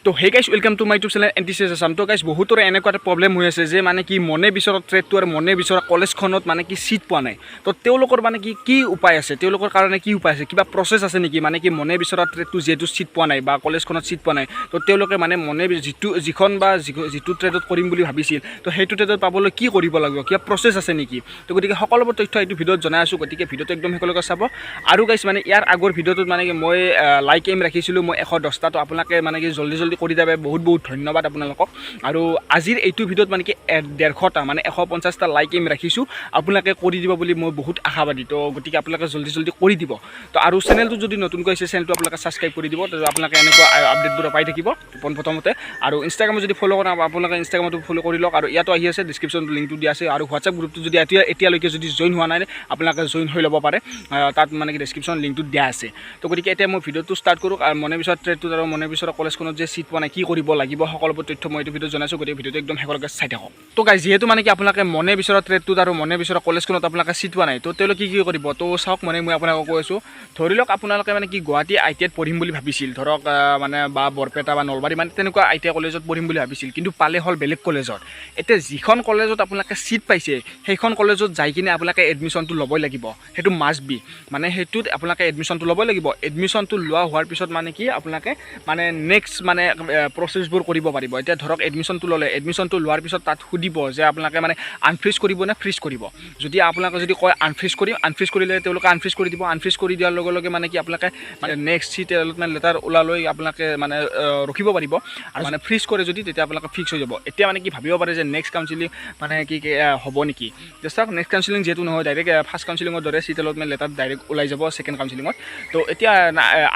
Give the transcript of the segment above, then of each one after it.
তো hey guys, welcome to my YouTube channel NTC Assam. তো গাইছ, বহুতৰে এনেকুৱা এটা প্ৰব্লেম হৈ আছে যে মানে কি মনে বিচৰা ট্ৰেডটো আৰু মনে বিচৰা কলেজখনত মানে কি ছিট পোৱা নাই। তো তেওঁলোকৰ মানে কি কি উপায় আছে? তেওঁলোকৰ কাৰণে কি উপায় আছে? কিবা প্ৰচেছ আছে নেকি? মানে কি মনে বিচৰা ট্ৰেডটো যিহেতু ছিট পোৱা নাই বা কলেজখনত ছিট পোৱা নাই, তো তেওঁলোকে মানে মনে যিটো যিখন বা যিটো ট্ৰেডত কৰিম বুলি ভাবিছিল, তো সেইটো ট্ৰেডত পাবলৈ কি কৰিব লাগিব? কিবা প্ৰচেছ আছে নেকি? তো গতিকে সকলোবোৰ তথ্য এইটো ভিডিঅ'ত জনাই আছোঁ। গতিকে ভিডিঅ'টো একদম শেষলৈকে চাব। আৰু গাইছ, মানে ইয়াৰ আগৰ ভিডিঅ'টোত মানে কি মই লাইক এইম ৰাখিছিলোঁ মই 110টা। তো আপোনালোকে মানে কি জল্দি জল্দি কৰি যাব, বহুত বহুত ধন্যবাদ আপোনালোকক। আৰু আজিৰ এইটো ভিডিঅ'ত মানে কি 150টা, মানে 150টা লাইক এইম ৰাখিছোঁ। আপোনালোকে কৰি দিব বুলি মই বহুত আশাবাদী। তো গতিকে আপোনালোকে জল্দি জল্দি কৰি দিব। তো আৰু চেনেলটো যদি নতুনকৈ আহিছে, চেনেলটো আপোনালোকে ছাবস্ক্ৰাইব কৰি দিব। তো আপোনালোকে এনেকুৱা আপডেটবোৰ পাই থাকিব পোনপ্ৰথমতে। আৰু ইনষ্টাগ্ৰামত যদি ফ'ল' কৰা, আপোনালোকে ইনষ্টাগ্ৰামতো ফ'ল' কৰি লওক। আৰু ইয়াতো আহি আছে, ডিছক্ৰিপশ্যনত লিংকটো দিয়া আছে। আৰু হোৱাটছএপ গ্ৰুপটো যদি এতিয়ালৈকে যদি জইন হোৱা নাই, আপোনালোকে জইন হৈ ল'ব পাৰে। তাত মানে কি ডেছক্ৰিপশ্যন লিংকটো দিয়া আছে। তো গতিকে এতিয়া মই ভিডিঅ'টো ষ্টাৰ্ট কৰোঁ। আৰু মনে বিচৰা ট্ৰেডটোত আৰু মনে বিচৰা কলেজখনত যে ছিট পোৱা নাই, কি কৰিব লাগিব, সকলোবোৰ তথ্য মই এইটো ভিডিঅ'ত জনাইছোঁ। গতিকে ভিডিঅ'টো একদম শেষলৈকে চাই থাকক। তো গাইজ, যিহেতু মানে কি আপোনালোকে মনে বিচৰা ট্ৰেডটোত আৰু মনে বিচৰা কলেজখনত আপোনালোকে ছিট পোৱা নাই, তো তেওঁলোকে কি কি কৰিব? তো চাওক, মানে মই আপোনালোকক কৈ আছোঁ। ধৰি লওক আপোনালোকে মানে কি গুৱাহাটী আইটিআইত পঢ়িম বুলি ভাবিছিল, ধৰক মানে বা বৰপেটা বা নলবাৰী, মানে তেনেকুৱা আইটিআই কলেজত পঢ়িম বুলি ভাবিছিল, কিন্তু পালে হ'ল বেলেগ কলেজত। এতিয়া যিখন কলেজত আপোনালোকে ছিট পাইছে, সেইখন কলেজত যাই কিনে আপোনালোকে এডমিশ্যনটো ল'বই লাগিব। সেইটো মাষ্ট বি, মানে সেইটোত আপোনালোকে এডমিশ্যনটো ল'বই লাগিব। এডমিশ্যনটো লোৱা হোৱাৰ পিছত মানে কি আপোনালোকে মানে নেক্সট মানে প্ৰচেছবোৰ কৰিব পাৰিব। এতিয়া ধৰক এডমিশ্যনটো ল'লে, এডমিশ্যনটো লোৱাৰ পিছত তাত সুধিব যে আপোনালোকে মানে আনফ্ৰিজ কৰিব নে ফ্ৰিজ কৰিব। যদি আপোনালোকে যদি কয় আনফ্ৰিজ কৰিম, আনফ্ৰিজ কৰিলে তেওঁলোকে আনফ্ৰিজ কৰি দিব। আনফ্ৰিজ কৰি দিয়াৰ লগে লগে মানে কি আপোনালোকে মানে নেক্সট চিট এলটমেণ্ট লেটাৰ ওলালৈ আপোনালোকে মানে ৰখিব পাৰিব। আৰু মানে ফ্ৰিজ কৰে যদি, তেতিয়া আপোনালোকে ফিক্স হৈ যাব। এতিয়া মানে কি ভাবিব পাৰে যে নেক্সট কাউন্সিলিং মানে কি কি, হ'ব নেকি? এতিয়া চাওক, নেক্সট কাউন্সিলিং যিহেতু নহয়, ডাইৰেক্ট ফাৰ্ষ্ট কাউন্সিলিঙৰ দৰে চিট এলটমেণ্ট লেটাৰ ডাইৰেক্ট ওলাই যাব ছেকেণ্ড কাউন্সিলিঙত। তো এতিয়া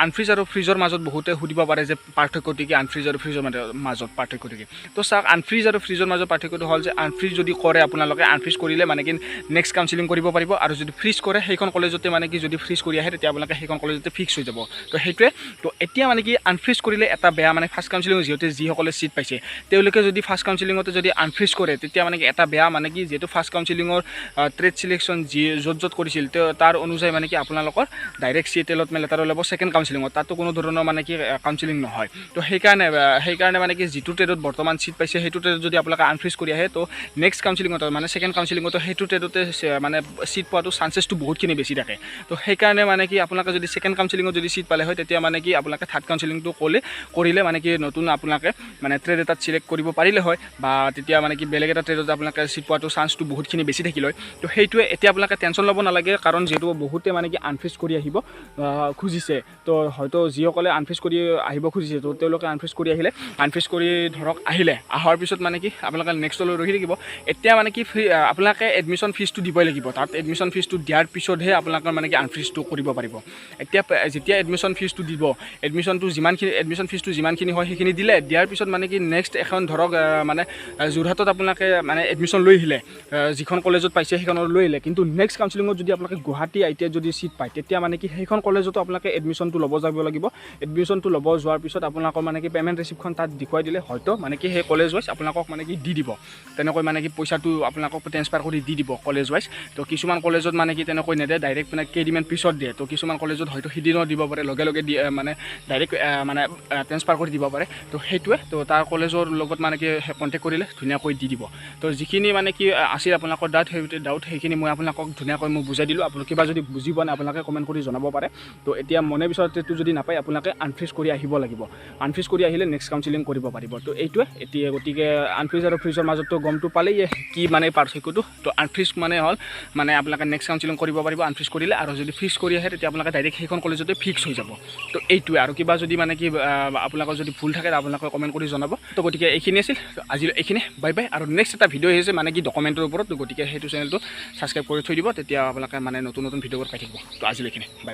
আনফ্ৰিজ আৰু ফ্ৰিজৰ মাজত বহুতে সুধিব পাৰে যে পাৰ্থক্যটো কি, আনফ্ৰিজ আৰু ফ্ৰিজৰ মাজত পাৰ্থক্যটো কি? তো চাওক, আনফ্ৰিজ আৰু ফ্ৰিজৰ মাজত পাৰ্থক্যটো হ'ল যে আনফ্ৰিজ যদি কৰে আপোনালোকে, আনফ্ৰিজ কৰিলে মানে কি নেক্সট কাউন্সিলিং কৰিব পাৰিব। আৰু যদি ফ্ৰিজ কৰে, সেইখন কলেজতে মানে কি যদি ফ্ৰিজ কৰি আহে, তেতিয়া আপোনালোকে সেইখন কলেজতে ফিক্স হৈ যাব। তো সেইটোৱে। তো এতিয়া মানে কি আনফ্ৰিজ কৰিলে এটা বেয়া, মানে ফাৰ্ষ্ট কাউন্সিলিং যিহেতু যিসকলে ছিট পাইছে, তেওঁলোকে যদি ফাৰ্ষ্ট কাউন্সিলিঙতে যদি আনফ্ৰিজ কৰে, তেতিয়া মানে কি এটা বেয়া, মানে কি যিহেতু ফাৰ্ষ্ট কাউন্সিলিঙৰ ট্ৰেড চিলেকশ্যন যি য'ত য'ত কৰিছিল, তেওঁ তাৰ অনুযায়ী মানে কি আপোনালোকৰ ডাইৰেক্ট চিট এলটমেণ্ট লেটাৰ ওলাব ছেকেণ্ড কাউন্সিলিঙত। তাতো কোনো ধৰণৰ মানে কি কাউন্সিলিং নহয়। তো সেইকাৰণে মানে কি যিটো ট্ৰেডত বৰ্তমান ছিট পাইছে, সেইটো ট্ৰেডত যদি আপোনালোকে আনফ্ৰিজ কৰি আহে, তো নেক্সট কাউন্সিলিঙত, মানে ছেকেণ্ড কাউন্সিলিঙতো সেইটো ট্ৰেডতে মানে ছিট পোৱাটো চান্সেছটো বহুতখিনি বেছি থাকে। তো সেইকাৰণে মানে কি আপোনালোকে যদি ছেকেণ্ড কাউন্সিলিঙত যদি ছিট পালে হয়, তেতিয়া মানে কি আপোনালোকে থাৰ্ড কাউন্সিলিংটো কৰিলে মানে কি নতুন আপোনালোকে মানে ট্ৰেড এটাত চিলেক্ট কৰিব পাৰিলে হয় বা তেতিয়া মানে কি বেলেগ এটা ট্ৰেডত আপোনালোকে ছিট পোৱাটো চান্সটো বহুতখিনি বেছি থাকিল হয়। তো সেইটোৱে। এতিয়া আপোনালোকে টেনশ্যন ল'ব নালাগে, কাৰণ যিহেতু বহুতে মানে কি আনফ্ৰিজ কৰি আহিব খুজিছে। তো হয়তো যিসকলে আনফ্ৰিজ কৰি আহিব খুজিছে, তো তেওঁলোকে আনফ্ৰিজ কৰি আহিলে, আনফ্ৰিজ কৰি ধৰক আহিলে, অহাৰ পিছত মানে কি আপোনালোকে নেক্সটলৈ ৰখি থাকিব। এতিয়া মানে কি ফ্ৰী আপোনালোকে এডমিশ্যন ফিজটো দিবই লাগিব। তাত এডমিশ্যন ফিজটো দিয়াৰ পিছতহে আপোনালোকৰ মানে কি আনফ্ৰিজটো কৰিব পাৰিব। এতিয়া যেতিয়া এডমিশ্যন ফিজটো দিব, এডমিশ্যন ফিজটো যিমানখিনি হয় সেইখিনি দিলে, দিয়াৰ পিছত মানে কি নেক্সট এখন ধৰক মানে যোৰহাটত আপোনালোকে মানে এডমিশ্যন লৈ আহিলে, যিখন কলেজত পাইছে সেইখনত লৈ আহিলে, কিন্তু নেক্সট কাউন্সিলিঙত যদি আপোনালোকে গুৱাহাটী আইটিআইত যদি ছিট পায়, তেতিয়া মানে কি সেইখন কলেজতো আপোনালোকে এডমিশ্যনটো ল'ব যাব লাগিব। এডমিশ্যনটো ল'ব যোৱাৰ পিছত আপোনালোকৰ মানে কি পে'মেণ্ট ৰিচিপ্টখন তাত দেখুৱাই দিলে হয়তো মানে কি সেই কলেজ ৱাইজ আপোনালোকক মানে কি দি দিব। তেনেকৈ মানে কি পইচাটো আপোনালোকক ট্ৰেন্সফাৰ কৰি দি দিব কলেজ ৱাইজ। তো কিছুমান কলেজত মানে কি তেনেকৈ নেদে, ডাইৰেক্ট মানে কেইদিনমান পিছত দিয়ে। তো কিছুমান কলেজত হয়তো সিদিনাও দিব পাৰে, লগে লগে দিয়ে, মানে ডাইৰেক্ট মানে ট্ৰেন্সফাৰ কৰি দিব পাৰে। তো সেইটোৱে। তো তাৰ কলেজৰ লগত মানে কি কণ্টেক্ট কৰিলে ধুনীয়াকৈ দি দিব। তো যিখিনি মানে কি আছিল আপোনালোকৰ ডাউট, সেই ডাউট সেইখিনি মই আপোনালোকক ধুনীয়াকৈ মই বুজাই দিলোঁ। আপোনালোক কিবা যদি বুজি পোৱা নাই, আপোনালোকে কমেণ্ট কৰি জনাব পাৰে। তো এতিয়া মনে বিচৰা ট্ৰেডটো যদি নাপায়, আপোনালোকে আনফ্ৰিজ কৰি আহিব লাগিব। আনফ্ৰিজ কৰি আহিলে নেক্সট কাউন্সিলিং কৰিব পাৰিব। তো এইটোৱে এতিয়া। গতিকে আনফ্ৰিজ আৰু ফ্ৰিজৰ মাজততো গমটো পালেই কি মানে পাৰ্থক্যটো। তো আনফ্ৰিজ মানে হ'ল মানে আপোনালোকে নেক্সট কাউন্সিলিং কৰিব পাৰিব আনফ্ৰিজ কৰিলে। আৰু যদি ফ্ৰিজ কৰি আহে, তেতিয়া আপোনালোকে ডাইৰেক্ট সেইখন কলেজতে ফিক্স হৈ যাব। তো এইটোৱে। আৰু কিবা যদি মানে কি আপোনালোকৰ যদি ভুল থাকে, আপোনালোকে কমেণ্ট কৰি জনাব। তো গতিকে এইখিনি আছিল আজি, এইখিনি, বাই বাই। আৰু নেক্সট এটা ভিডিঅ' আহিছে মানে কি ডকুমেণ্টৰ ওপৰত। তো গতিকে সেইটো চেনেলটো ছাবস্ক্ৰাইব কৰি থৈ দিব, তেতিয়া আপোনালোকে মানে নতুন নতুন ভিডিঅ'বোৰ পাই থাকিব। তো আজিলৈ এইখিনি, বাই।